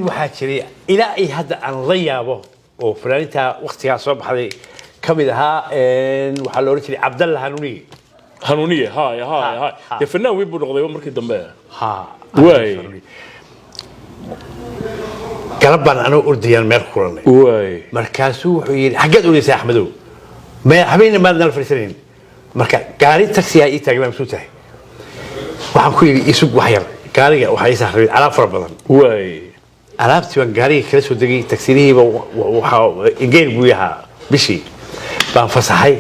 Waxaa jiray ilaa ay hadda aan la yaabo oo fanaaninta waktigaa soo baxday ka mid ahaa, waxaa la odhan jiray Cabdalla Hanuuniye. Hanuuniye, hay hay hay. Ha. Dee fanaan weyn buu noqday markii dambe. Ha. Waay. Galab baan anoo ordayaan meel ku kulannay. Markaasuu wuxuu yidhi, "Xaggeed ordaysaa, Axmedow? Maya, habeenna maad nala fadhiisanayn." Marka gaari taxiyaa ii taagnaa masuu tahay. Waxaan ku yidhi, "Isug wax yar, gaariga waxaa ii saaray alaab fara badan." Alaabtii baan gaariga kala soo degay, tagsirihiiba waxaa ingeel buu ahaa, bishii baan fasaxay.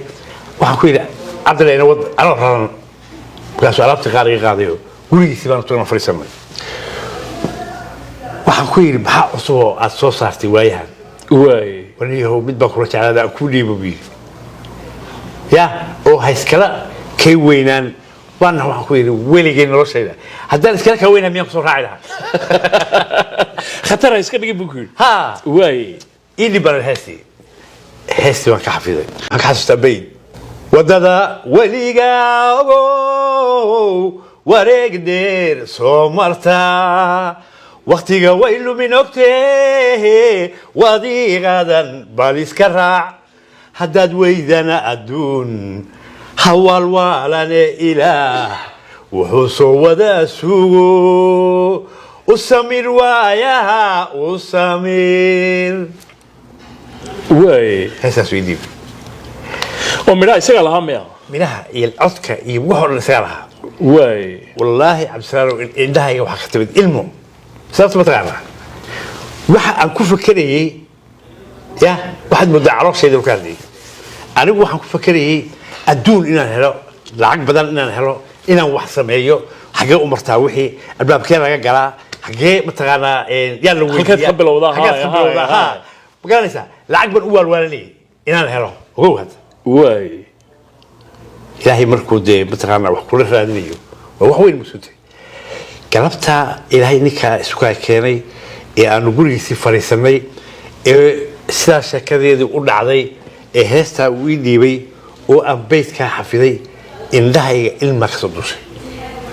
Waxaan ku yidhi, "Cabdalla, ina wad, anoo raran." Markaasuu alaabtii qaar iga qaadayo, gurigiisii baan tagna, fadhiisanay. Waxaan ku yidhi, "Maxaa cusub oo aad soo saartay waayahan?" "Waniyahow, mid baan kula jeclaada aan kuu dhiibo," buu yidhi, ya oo ha iskala kay weynaan. Waana waxaan ku yidhi, "Weligay noloshayda haddaan iskala kaa weynaa, miyaan kusoo raaci lahaa?" Khatar ha iska dhigin buu ku yidhi. Ha. Ii dhib baan heestii, heestii baan ka xafiday. Waxaan ka xasuustaa bayd: "Waddada weligaa ogow, wareeg dheer soo marta, waktiga way lumin ogtee, wadiiqadan bal iska raac, haddaad weydana adduun hawaalwaalane, Ilaah wuxuu soo wadaa sugo, u samir waayaha, u samir." Heestaas weydiib. Oo midhaha isagaa lahaa miya? Midhaha iyo codka iyo wax oo dhan isagaa lahaa. Wallaahi, Cabdisalaam, indhahayga waxaa ka timid ilmo. Sababta ma taqaanaa? Waxa aan ku fakerayey, ya waxaad moodaa calooshayda ka hadlayay. Anigu waxaan ku fakerayey adduun inaan helo, lacag badan inaan helo, inaan wax sameeyo. Xaggee u martaa wixii? Albaabkee laga galaa? Xaggee mataqaanaa yaa la weydiiyaa? Halkeed ka bilowdaa? Halkeed ka bilowdaa? Haay, Ha, ma garanaysaa? Lacag baan u waalwaalanayay inaan helo. Ogow hadda. Ilaahay markuu dee mataqaanaa wax kula raadinayo, waa wax weyn masuutay. Galabtaa Ilaahay ninkaa isukaa keenay ee aanu gurigiisii fadhiisanay, ee sidaa sheekadeedii u dhacday, ee heestaa uu ii dhiibay oo aan beydkaa xafiday, indhahayga ilmaa kasoo dushay.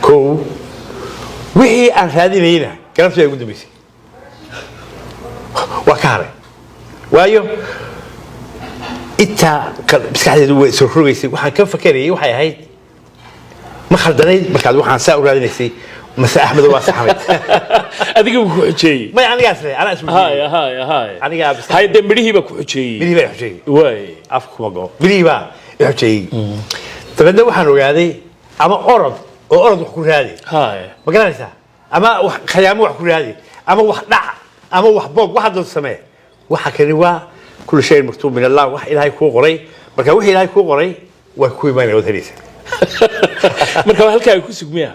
Kow, wixii aan raadinayna galabtii ay ugu dambeysay waa ka haray, waayo intaa maskaxdeedu way soo rogaysay. Waxaan ka fakerayay waxay ahayd, ma khaldanayd markaad waxaan saa u raadinaysay, mase Axmed waa saxnayd? Adiga buu ku xujeeyey. May, anigaas le anaa isweydiiyey. Hay hay hay. Anigaa Hay, dee midhihii baa ku xujeeyey. Midhihii baa i xujeeyey. Afka kuma go, midhihii baa i xujeeyey. Dabeedna waxaan ogaaday, ama orod oo orod wax ku raadi, ma garanaysaa, ama wax khayaamo wax ku raadi, ama wax dhac, ama wax boog, waxa doonta samee, waxa kani waa kullu shayin maktuub min Allah, wax Ilaahay kuu qoray. Marka wixii Ilaahay kuu qoray waa ku imaanaya, waad helaysaa. Marka waa halkaa ay ku sugmiya.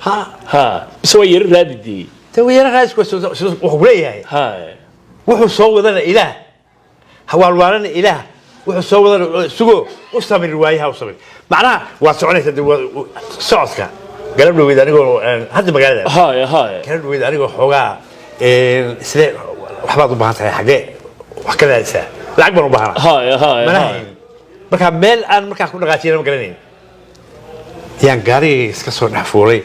Ha. Ha, mise waa yaro raadi dee? Tawiyana raadisku wuxuu ku leeyahay, wuxuu soo wadana Ilaah, hawaalwaalana Ilaah wuxuu soo wadana sugo, u samir waayaha, u samir. Macnaha waad soconaysaa dee, socodka. Galab dhaweyd anigoo hadda magaalada, hay hay galab dhaweyd anigoo xoogaa sidee waxbaad u baahan tahay, xaggee wax ka raadisaa, lacag baan u baahanaa, hay hay mana hay hayn. Marka meel aan markaa ku dhaqaajiyana ma garanayn. Yaan gaarigayga iska soo dhex fuulay,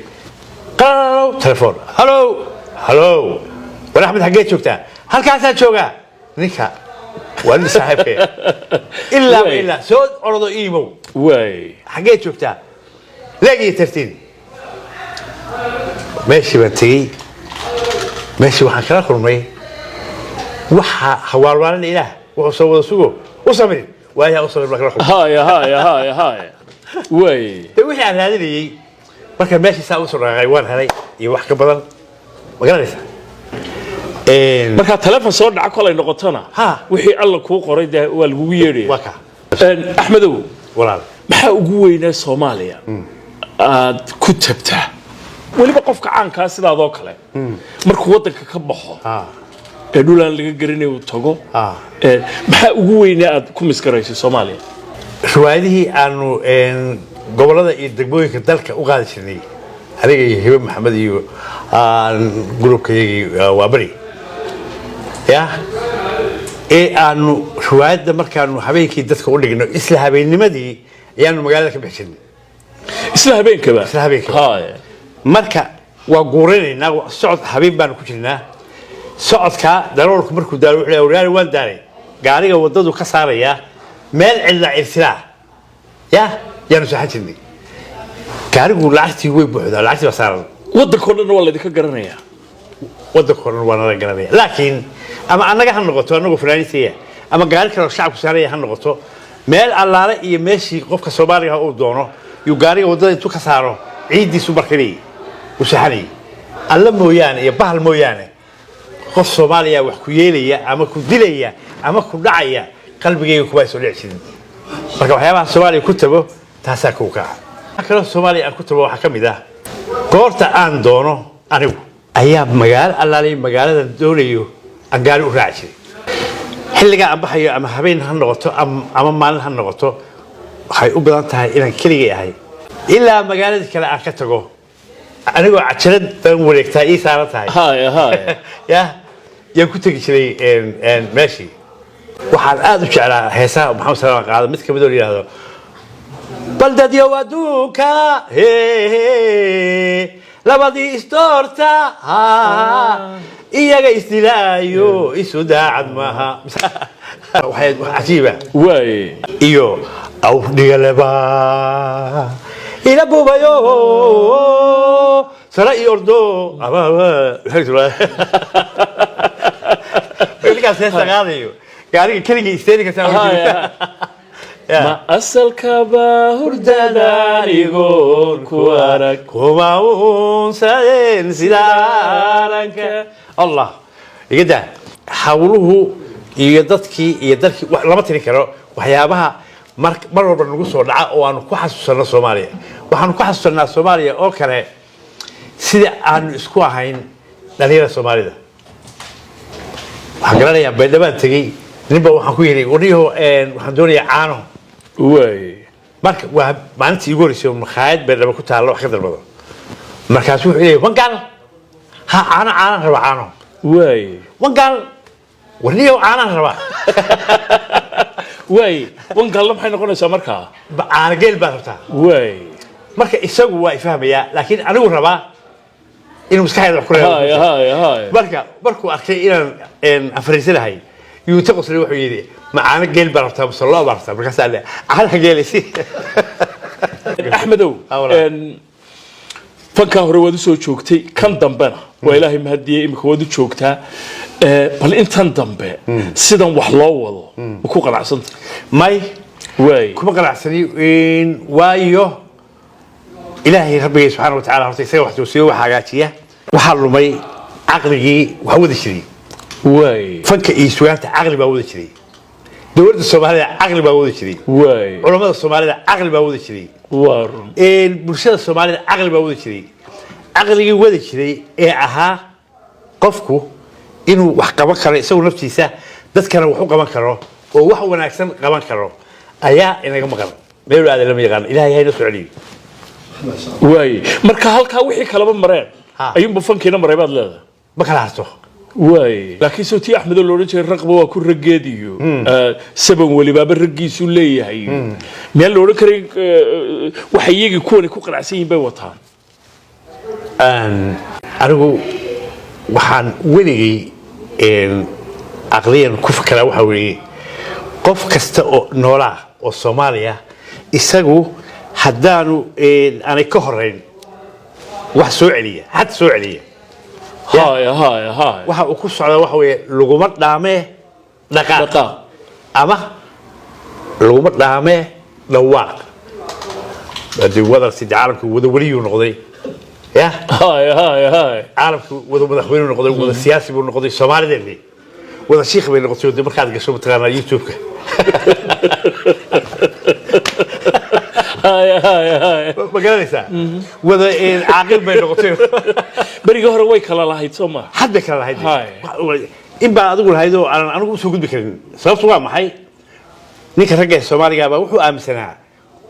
qalow, telefoon: "Halow, halow, war Axmed, xaggee joogtaa?" "Halkaasaa joogaa." Ninka waa nin saaxiibkaya ilaa ilaa soo ordo iimow. "Xaggee joogtaa?" "Leeg iyo tartiin." Meeshii baan tegey. Meeshii waxaan kala kulmay waxa hawaalwaalana Ilaah wuxuu soo wada sugo, u samir waayaha, u samir baan kala kulmay. Hay hay hay hay waay. Dee wixii aan raadinayey marka meeshii saa usoo dhaqaaqay waan helay iyo wax ka badan, ma garanaysaa? Markaa telefoon soo dhaca kolay noqotona, wixii Alla kuu qoray dee waa lagugu yeedhaya. Waa ka. Axmedow, Walaal. maxaa ugu weynaa Soomaaliya aad ku tabtaa, weliba qofka caankaa sidaadoo kale markuu waddanka ka baxo ee dhul aan laga garanay uu tago, maxaa ugu weynaa aad ku misgaraysay Soomaaliya? Riwaayadihii aanu gobollada iyo degmooyinka dalka u qaadi jirnay, aniga iyo Hibe Maxamed iyo gurubkayagii waa beri ya ee aanu riwaayadda markaanu habeenkii dadka u dhigno, isla habeennimadii ayaanu magaalada ka bixi jirnay. Isla habeenkaba? Isla habeenkaba. Marka waa guuranaynaa, socod habeen baanu ku jirnaa. Socodkaa daroolku markuu daalo, wuxuu leeyahay, "Waryaale, waan daalay." Gaariga waddadu ka saarayaa meel cidla cirsilaa ya yaanu seexan jirnay. Gaarigu lacagtii way buuxdaa, lacagtii baa saaran. Waddankao dhan waa laydinka garanayaa. Waddanka o dhan waa nala garanaya, laakiin ama annaga ha noqoto, annagu fanaaniintaya, ama gaari kaloo shacabku saaraya ha noqoto, meel allaale iyo meeshii qofka Soomaaliga uu doono yuu gaariga waddada intuu ka saaro ciiddiisu markanayay uu seexanayay. Alla mooyaane iyo bahal mooyaane, qof Soomaaliya wax ku yeelaya ama ku dilaya ama ku dhacaya qalbigayga kuma soo dhici jirin. Marka waxyaabaha Soomaaliya ku tago taasaa kow ka ah. Waxa kaloo Soomaaliya aan ku tago waxaa ka mid ah, goorta aan doono anigu ayaa magaalo allaale magaaladan doonayo aan gaari u raaci jiray. Xilligaa aan baxayo, ama habeen ha noqoto ama maalin ha noqoto, waxay u badan tahay inaan keligay ahay ilaa magaaladii kale aan ka tago, anigoo cajalad dan wareegtaa ii saaran tahay. Haya haya. Ya yaan ku tegi jiray meeshii. Waxaan aada u jeclaa heesaha Maxamed Salaam qaado, mid kamid oo la yidhaahdo "Baldadyow adduunka he labadii isdoorta ha iyaga isdilaayo, isu daacad maaha." Waxay wax cajiiba. Waay. Iyo "Awdhigaleba ila bubayo sare iyo ordo." Ninkaas heesta qaadayo gaariga keligii isteeri kartaa. Haya. Ma asalkaba hurdada anigoon ku arag kuma uunsadeen sidaaranka. Allah iga daa. Hawluhu iyo dadkii iyo dalkii lama tirin karo. Waxyaabaha mar walba nagu soo dhaca oo aanu ku xasuusanno Soomaaliya, waxaanu ku xasuusanaa Soomaaliya oo kale sida aanu isku ahayn dhalinyarada Soomaalida. Waxaan garanayaa Baydhabaan tegey, ninba waxaan ku yidhi, "Warniyaho, waxaan doonayaa caano." Waay. Marka waa maalintii igu horreysay oo makhaayad Baydhabo ku taalla wax ka dalbado. Markaasu wuxuu leeyahay, "Wangaal ha caano, caanaan rabaa, caano." Waay. "Wangaal, warniyow, caanaan rabaa." Waay, wangaalna maxay noqonaysaa markaa? Caano geel baad rabtaa. Waay. Marka isagu waa ifahmayaa, laakiin anigu rabaa inuu maskaxdeeda wax ku haya leeyahay. Haya haya. Marka markuu arkay inaan afariisanahay yuu inta qoslay wuxuu yidhi, "Ma caano geel baa rabtaa mise lo baa rabtaa?" Markaasaa le caanaha geelaysi. Axmedow, Ah, walaal. Fankaa hore waad usoo joogtay, kan dambena waa Ilaahay mahadiyey, imika waad u joogtaa. Bal intan dambe sidan wax loo wado ma ku qanacsanta? May. Waay. Kuma qanacsani, waayo Ilaahay rabbigay subxaana watacaala horta isaga wax toosiyo, wax hagaajiya. Waxaa lumay caqligii wax wadi jiray. Waay. Fanka iyo sugaanta caqli baa wadi jiray, dowladda Soomaalida caqli baa wadi jiray, waay culammada Soomaalida caqli baa wadi jiray, Waa run. Bulshada Soomaalida caqli baa wadi jiray. Caqligii wadi jiray ee ahaa qofku inuu wax qaban karo isagu naftiisa, dadkana wax u qaban karo oo wax wanaagsan qaban karo ayaa inaga maqan. Meel aada lama yaqaan. Ilaahay hayna soo celiyo. Waay, marka halkaa wixii kalaba mareen Ha. ayuunba fankiina maray baad leedahay. Ma kala harto. Waay, laakiin soo tii Axmedo la odhan jiray "Raqba waa ku raggeed" iyo saban welibaaba raggiisu leeyahay, miyaan la odhan karay waxay iyagii kuwani ku qanacsan yihiin bay wataan? Anigu waxaan weligay caqliyan ku fekeraa waxaa weeye, qof kasta oo noolaa oo Soomaaliya isagu haddaanu aanay ka horeyn wax soo celiya, xad soo celiya. Haya haya haya. Waxa uu ku socdaa waxa weeye laguma dhaamee dhaqaaq. Dhaqaaq. Ama laguma dhaamee dhawaaq. Hadii wadarsi caalamku wada weliyuu noqday ya. Haya haya haya. Caalamku wada madaxweyne noqday, wada siyaasi buu noqday, Soomaalideennii wada shiikh bay noqotay. Dee markaad gasho mataqaanaa YouTube-ka. Haya haya haya. Ma garanaysaa, wada caaqil bay noqotay. Berigii hore way kala lahayd, soo ma? Xad bay kala lahayd. Hay. In baa adigu lahayd oo aanan anigu usoo gudbi karin. Sababtu waa maxay? Ninka ragga ee Soomaaliga baa wuxuu aaminsanaa,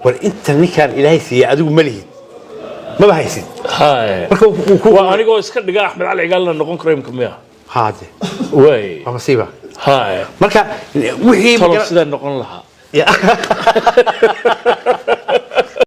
war inta ninkan Ilaahay siiyey adigu ma lihid, maba haysid. Haya. Marka uu ku Waa anigoo iska dhiga Axmed Cali Cigaalna noqon karo imka miya? Haade. Waay. Waa masiiba. Haya. Marka wixii Talow sidaan noqon lahaa? Ya.